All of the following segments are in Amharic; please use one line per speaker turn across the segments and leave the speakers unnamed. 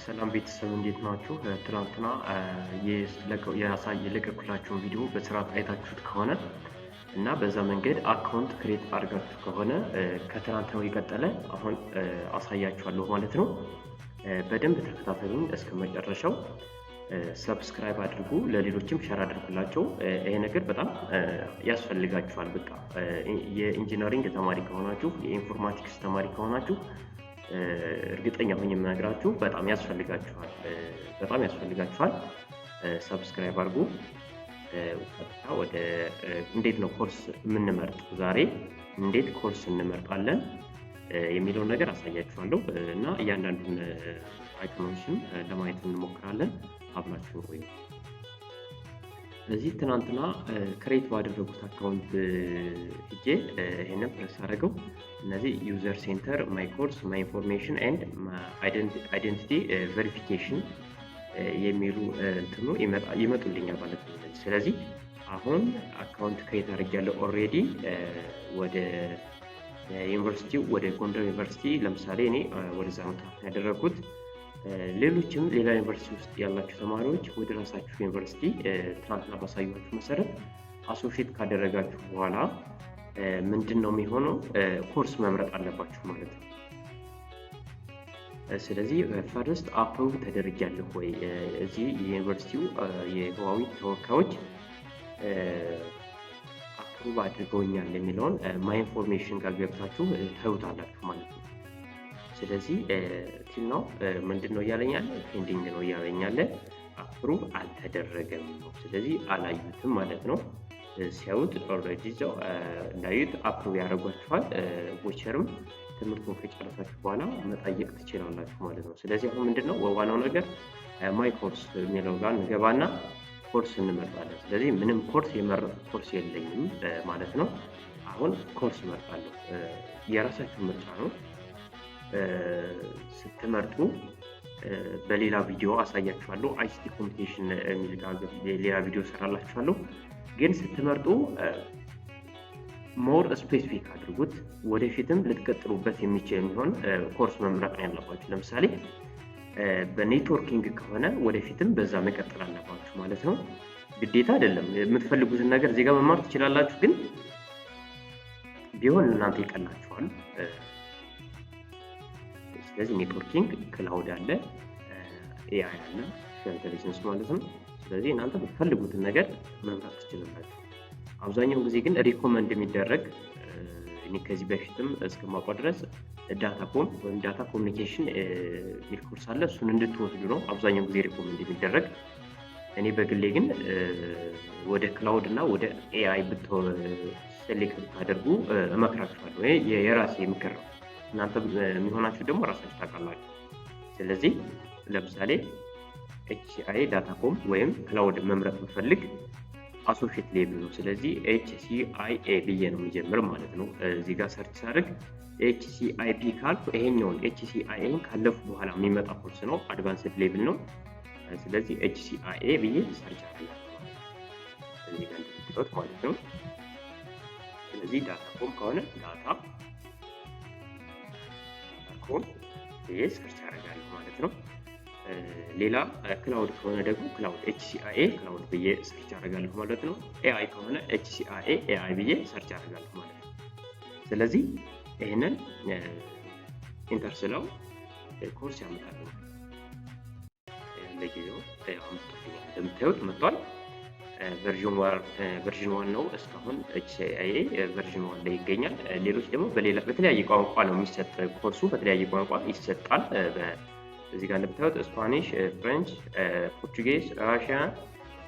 ሰላም ቤተሰብ፣ እንዴት ናችሁ? ትናንትና የለቀኩላችሁን ቪዲዮ በስርዓት አይታችሁት ከሆነ እና በዛ መንገድ account create አድርጋችሁ ከሆነ ከትናንትናው የቀጠለ አሁን አሳያችኋለሁ ማለት ነው። በደንብ ተከታተሉኝ እስከ መጨረሻው። Subscribe አድርጉ፣ ለሌሎችም share አድርጉላቸው። ይሄ ነገር በጣም ያስፈልጋችኋል። በቃ የ engineering ተማሪ ከሆናችሁ፣ የ informatics ተማሪ ከሆናችሁ እርግጠኛ ሆኜ የምነግራችሁ በጣም ያስፈልጋችኋል፣ በጣም ያስፈልጋችኋል። Subscribe አድርጉ። ቀጥታ ወደ እንዴት ነው ኮርስ የምንመርጥ፣ ዛሬ እንዴት ኮርስ እንመርጣለን የሚለውን ነገር አሳያችኋለሁ እና እያንዳንዱን icon ኦችን ለማየት እንሞክራለን። አብራችሁ ቆዩ። ስለዚህ ትናንትና create ባደረጉት account ሄጄ ይሄንን ፕረስ አድርገው እነዚህ user center፣ my course፣ my information and identity verification የሚሉ እንትኑ ይመጡልኛል ማለት ነው። ስለዚህ አሁን account create አድርጌያለሁ already። ወደ ዩኒቨርሲቲው፣ ወደ ጎንደር ዩኒቨርሲቲ ለምሳሌ እኔ ወደዛ ነው ያደረግኩት። ሌሎችም ሌላ ዩኒቨርሲቲ ውስጥ ያላችሁ ተማሪዎች ወደ ራሳችሁ ዩኒቨርሲቲ ትናንትና ባሳየኋችሁ መሰረት associate ካደረጋችሁ በኋላ ምንድን ነው የሚሆነው? ኮርስ መምረጥ አለባችሁ ማለት ነው። ስለዚህ first approve ተደርጊያለሁ ወይ፣ እዚህ የዩኒቨርሲቲው የህዋዊ ተወካዮች approve አድርገውኛል የሚለውን my information ጋር ገብታችሁ ታዩታላችሁ ማለት ነው። ስለዚህ till now ምንድን ነው እያለኝ ያለ? Pending ነው እያለኝ ያለ፣ approve አልተደረገም ነው። ስለዚህ አላዩትም ማለት ነው። ሲያዩት already እዛው እንዳዩት approve ያደርጓችኋል። Voucher ም ትምህርቱን ከጨረሳችሁ በኋላ መጠየቅ ትችላላችሁ ማለት ነው። ስለዚህ አሁን ምንድን ነው ዋናው ነገር? My course የሚለው ጋር እንገባና ኮርስ እንመርጣለን። ስለዚህ ምንም ኮርስ የመረጥኩት ኮርስ የለኝም ማለት ነው። አሁን ኮርስ እመርጣለሁ። የራሳችሁ ምርጫ ነው። ስትመርጡ በሌላ ቪዲዮ አሳያችኋለሁ። ICT communication የሚል ሌላ ቪዲዮ ሰራላችኋለሁ። ግን ስትመርጡ more specific አድርጉት። ወደፊትም ልትቀጥሉበት የሚችል የሚሆን ኮርስ መምረጥ ነው ያለባችሁ። ለምሳሌ በ networking ከሆነ ወደፊትም በዛ መቀጠል አለባችሁ ማለት ነው። ግዴታ አይደለም። የምትፈልጉትን ነገር እዚህ ጋር መማር ትችላላችሁ፣ ግን ቢሆን እናንተ ይቀላችኋል። ስለዚህ networking፣ cloud አለ፣ AI አለ፣ intelligence ማለት ነው። ስለዚህ እናንተ የምትፈልጉትን ነገር መምረጥ ትችላላችሁ። አብዛኛውን ጊዜ ግን recommend የሚደረግ እኔ ከዚህ በፊትም እስከማውቀው ድረስ datacom ወይም data communication የሚል ኮርስ አለ። እሱን እንድትወስዱ ነው አብዛኛው ጊዜ recommend የሚደረግ። እኔ በግሌ ግን ወደ cloud እና ወደ AI select ብታደርጉ እመክራችኋለሁ። የራሴ ምክር ነው። እናንተ የሚሆናችሁ ደግሞ ራሳችሁ ታውቃላችሁ። ስለዚህ ለምሳሌ HCI datacom ወይም cloud መምረጥ ብፈልግ associate level ነው። ስለዚህ HCIA ብዬ ነው የሚጀምር ማለት ነው። እዚህ ጋር search ሳደርግ HCIP ካልኩ ይሄኛውን HCIA ን ካለፉ በኋላ የሚመጣ ኮርስ ነው። Advanced level ነው። ስለዚህ HCIA ብዬ search አደርጋለሁ እዚህ ጋር እንደምታዩት ማለት ነው። ስለዚህ datacom ከሆነ datacom ብዬ search አደርጋለሁ ማለት ነው። ሌላ cloud ከሆነ ደግሞ cloud HCIA cloud ብዬ search አደርጋለሁ ማለት ነው። AI ከሆነ HCIA AI ብዬ search አደርጋለሁ ማለት ነው። ስለዚህ ይህንን enter ስለው ኮርስ ያመጣል። ለጊዜው አምጥቶልኛል። እንደምታዩት መጥቷል። Version 1 ነው። እስካሁን HCIA version 1 ላይ ይገኛል። ሌሎች ደግሞ በሌላ በተለያየ ቋንቋ ነው የሚሰጥ፣ ኮርሱ በተለያየ ቋንቋ ይሰጣል። እዚህ ጋር እንደምታዩት Spanish፣ French፣ Portuguese፣ Russia፣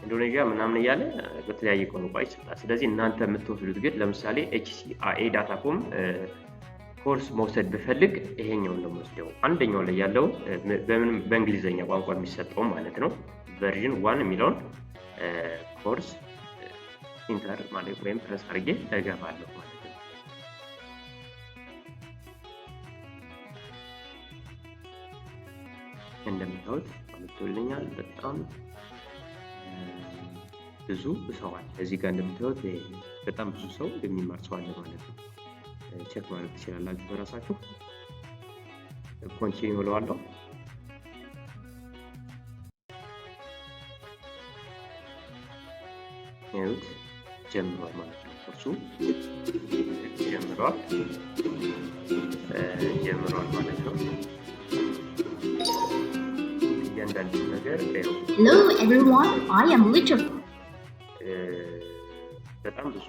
ኢንዶኔዥያ ምናምን እያለ በተለያየ ቋንቋ ይሰጣል። ስለዚህ እናንተ የምትወስዱት ግን ለምሳሌ HCIA datacom ኮርስ መውሰድ ብፈልግ ይሄኛውን ነው የምወስደው። አንደኛው ላይ ያለው በምንም በእንግሊዝኛ ቋንቋ የሚሰጠው ማለት ነው። Version 1 የሚለውን ኮርስ enter ማለት ወይም ፕረስ አድርጌ እገባለሁ ማለት ነው። እንደምታዩት አምጥቶልኛል። በጣም ብዙ ሰው አለ። እዚህ ጋር እንደምታዩት በጣም ብዙ ሰው የሚማር ሰው አለ ማለት ነው። Check ማድረግ ትችላላችሁ በራሳችሁ። Continue እለዋለሁ። ይኸውት ጀምሯል ማለት ነው። ኮርሱ ጀምሯል ማለት ነው። እያንዳንዱ ነገር
Hello everyone, I am Little.
በጣም ብዙ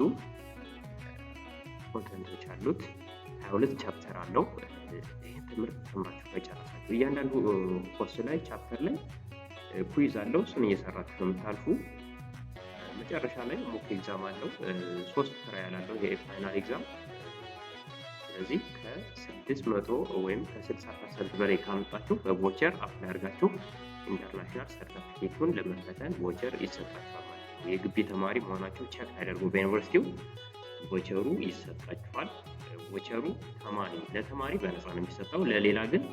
content ኦች አሉት። 22 chapter አለው። ይህን ትምህርት ተምራችሁ ከጨረሳችሁ እያንዳንዱ ኮርስ ላይ chapter ላይ quiz አለው። እሱን እየሰራችሁ ነው የምታልፉ። መጨረሻ ላይ mock exam አለው። ሶስት trial አለው የ final exam። ስለዚህ ከ600 ወይም ከ60% በላይ ካመጣችሁ በ voucher apply አድርጋችሁ international ሰርተፊኬቱን ለመፈተን voucher ይሰጣችኋል ማለት ነው። የግቢ ተማሪ መሆናቸው check ተደርጎ በዩኒቨርሲቲው voucher ኡ ይሰጣችኋል። Voucher ኡ ተማሪ ለተማሪ በነፃ ነው የሚሰጠው። ለሌላ ግን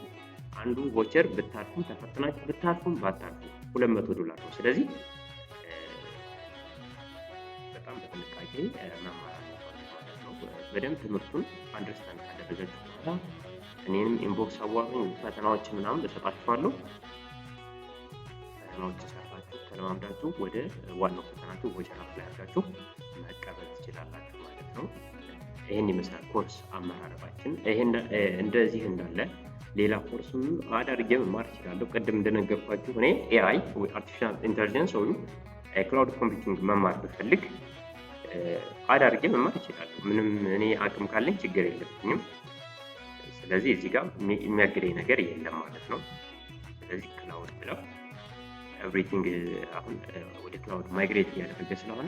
አንዱ voucher ብታልፉም ተፈትናችሁ ብታልፉም ባታልፉም $200 ነው። ስለዚህ በጣም በጥንቃቄ መማር አለባችሁ ማለት ነው። በደንብ ትምህርቱን understand ካደረጋችሁ በኋላ እኔንም inbox አዋሩኝ፣ ፈተናዎችን ምናምን እሰጣችኋለሁ። ፈተናዎችን ሰርታችሁ ተለማምዳችሁ ወደ ዋናው ፈተናችሁ voucher apply አድርጋችሁ መቀበል ትችላላችሁ ማለት ነው። ይህን ይመስላል ኮርስ አመራረጣችን። ይሄን እንደዚህ እንዳለ ሌላ ኮርስም add አድርጌ መማር እችላለሁ። ቅድም እንደነገርኳችሁ እኔ AI ወይ artificial intelligence ወይም cloud computing መማር ብፈልግ add አድርጌ መማር እችላለሁ። ምንም እኔ አቅም ካለኝ ችግር የለብኝም። ስለዚህ እዚህ ጋር የሚያግደኝ ነገር የለም ማለት ነው። ስለዚህ cloud ብለው everything አሁን ወደ cloud migrate እያደረገ ስለሆነ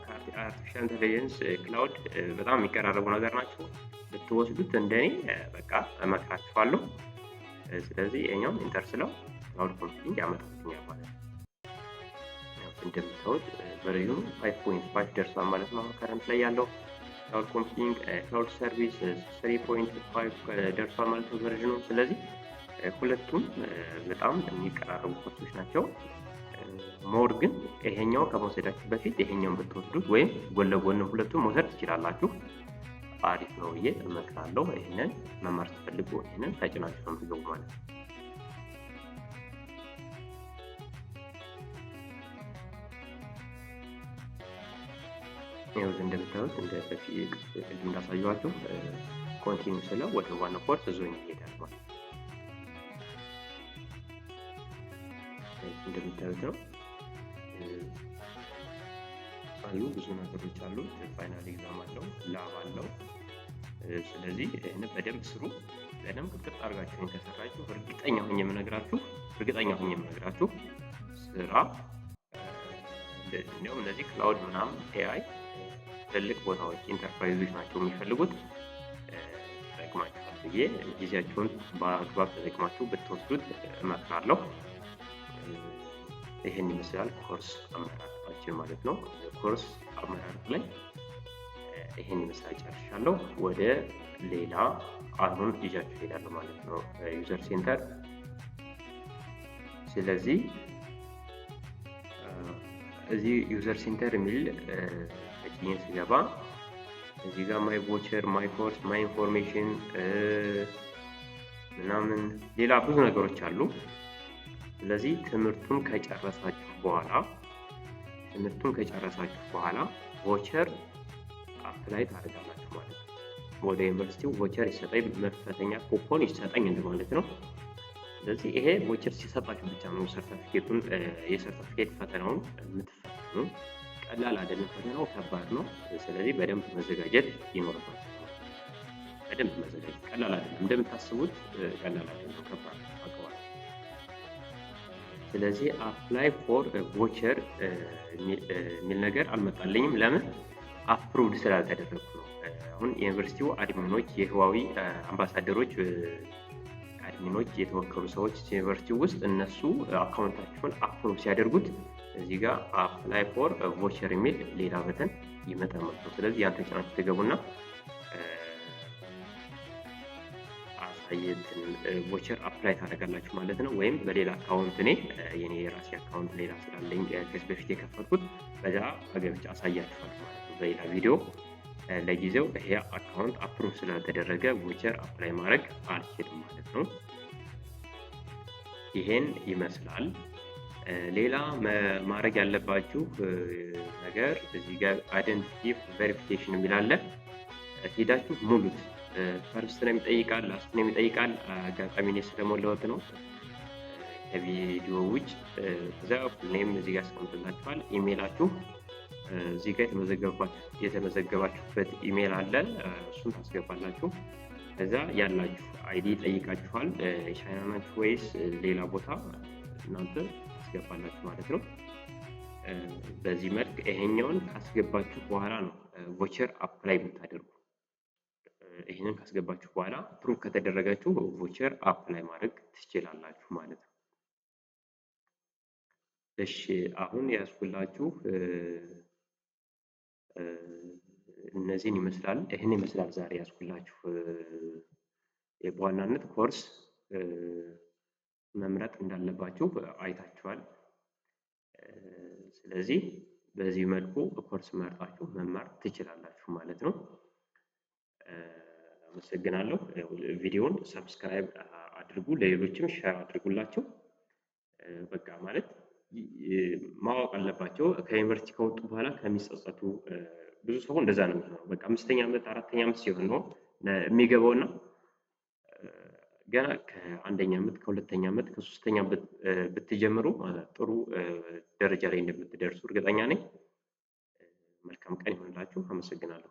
artificial intelligence፣ cloud በጣም የሚቀራረቡ ነገር ናቸው። ብትወስዱት እንደኔ በቃ እመክራችኋለሁ። ስለዚህ ይሄኛውን enter ስለው cloud computing ያመጣልኛል ማለት ነው። እንደምታዩት version ኑ 5.5 ደርሷል ማለት ነው። Current ላይ ያለው cloud computing cloud service 3.5 ደርሷል ማለት ነው version ኑ። ስለዚህ ሁለቱም በጣም የሚቀራረቡ ኮርሶች ናቸው። More ግን ይሄኛው ከመውሰዳችሁ በፊት ይሄኛውን ብትወስዱት ወይም ጎን ለጎን ሁለቱም መውሰድ ትችላላችሁ። አሪፍ ነው ብዬ እመክራለሁ። ይህንን መማር ስትፈልጉ ይህንን ተጭናችሁ ነው የምትገቡ ማለት ነው። ይኸው እንደምታዩት እንደ በፊት ቅድም እንዳሳየኋችሁ continue ስለው ወደ ዋናው ኮርስ ዞኝ ይሄዳል ማለት ነው። እንደምታዩት ነው አሉ ብዙ ነገሮች አሉ። Final exam አለው፣ lab አለው። ስለዚህ ይህን በደንብ ስሩ። በደንብ ቅጥቅጥ አድርጋችሁ ከሰራችሁ እርግጠኛ ሆኜ የምነግራችሁ ስራ እንዲሁም እነዚህ cloud ምናምን AI ትልቅ ቦታዎች ኢንተርፕራይዞች ናቸው የሚፈልጉት። ይጠቅማችኋል ብዬ ጊዜያችሁን በአግባብ ተጠቅማችሁ ብትወስዱት እመክራለሁ። ይህን ይመስላል ኮርስ አመራረጣችን ማለት ነው። ኮርስ አመራረጥ ላይ ይህን ይመስላል፣ ጨርሻለሁ። ወደ ሌላ አሁን ይዣችሁ እሄዳለሁ ማለት ነው፣ user center። ስለዚህ እዚህ user center የሚል ተጭኜ ስገባ እዚህ ጋር my voucher፣ my course፣ my information ምናምን ሌላ ብዙ ነገሮች አሉ። ስለዚህ ትምህርቱን ከጨረሳችሁ በኋላ voucher apply ታደርጋላችሁ ማለት ነው። ወደ ዩኒቨርሲቲው voucher ይሰጠኝ፣ መፈተኛ ኩፖን ይሰጠኝ እንደማለት ነው። ስለዚህ ይሄ voucher ሲሰጣችሁ ብቻ ነው ሰርተፊኬቱን የሰርተፊኬት ፈተናውን የምትፈተኑ። ቀላል አይደለም፣ ፈተናው ከባድ ነው። ስለዚህ በደንብ መዘጋጀት ይኖርባችኋል። በደንብ መዘጋጀት ቀላል አይደለም፣ እንደምታስቡት ቀላል አይደለም፣ ከባድ ነው አውቀዋለሁ። ስለዚህ apply for voucher የሚል ነገር አልመጣልኝም። ለምን? Approved ስላልተደረግኩ ነው። አሁን የዩኒቨርሲቲው admin ኦች፣ የህዋዊ አምባሳደሮች admin ኦች፣ የተወከሉ ሰዎች ዩኒቨርሲቲው ውስጥ እነሱ account ኣችሁን approve ሲያደርጉት እዚህ ጋር apply for voucher የሚል ሌላ button ይመጣል ማለት ነው። ስለዚህ ያን ተጭናችሁ ትገቡና አሳየትን voucher apply ታደርጋላችሁ ማለት ነው። ወይም በሌላ account እኔ የኔ የራሴ account ሌላ ስላለኝ ከዚህ በፊት የከፈትኩት በዛ ገብቼ አሳያችኋለሁ ማለት ነው በሌላ ቪዲዮ። ለጊዜው ይሄ account approve ስላልተደረገ voucher apply ማድረግ አልችልም ማለት ነው። ይሄን ይመስላል። ሌላ ማድረግ ያለባችሁ ነገር እዚህ ጋር identity verification የሚል አለ። ሄዳችሁ ሙሉት። First name ይጠይቃል፣ last name ይጠይቃል። አጋጣሚ እኔ ስለሞላሁት ነው ከቪዲዮ ውጭ። ከዛ full name እዚህ ጋር ያስቀምጥላችኋል። ኢሜይላችሁ እዚህ ጋር የተመዘገባችሁበት ኢሜይል አለ፣ እሱን ታስገባላችሁ። ከዛ ያላችሁ ID ይጠይቃችኋል። ቻይና ናችሁ ወይስ ሌላ ቦታ እናንተ ታስገባላችሁ ማለት ነው። በዚህ መልክ ይሄኛውን ካስገባችሁ በኋላ ነው voucher apply የምታደርጉ። ይህንን ካስገባችሁ በኋላ approve ከተደረጋችሁ voucher apply ማድረግ ትችላላችሁ ማለት ነው። እሺ፣ አሁን ያዝኩላችሁ እነዚህን ይመስላል። ይህን ይመስላል ዛሬ ያዝኩላችሁ። በዋናነት ኮርስ መምረጥ እንዳለባችሁ አይታችኋል። ስለዚህ በዚህ መልኩ ኮርስ መርጣችሁ መማር ትችላላችሁ ማለት ነው። አመሰግናለሁ። ቪዲዮውን subscribe አድርጉ፣ ለሌሎችም share አድርጉላቸው። በቃ ማለት ማወቅ አለባቸው። ከዩኒቨርሲቲ ከወጡ በኋላ ከሚጸጸቱ፣ ብዙ ሰው እንደዛ ነው የሚሆነው። በቃ 5ኛ ዓመት፣ 4ኛ ዓመት ሲሆን ነው የሚገባውና ገና ከአንደኛ ዓመት፣ ከሁለተኛ ዓመት፣ ከሶስተኛ ብትጀምሩ ጥሩ ደረጃ ላይ እንደምትደርሱ እርግጠኛ ነኝ። መልካም ቀን ይሆንላችሁ። አመሰግናለሁ።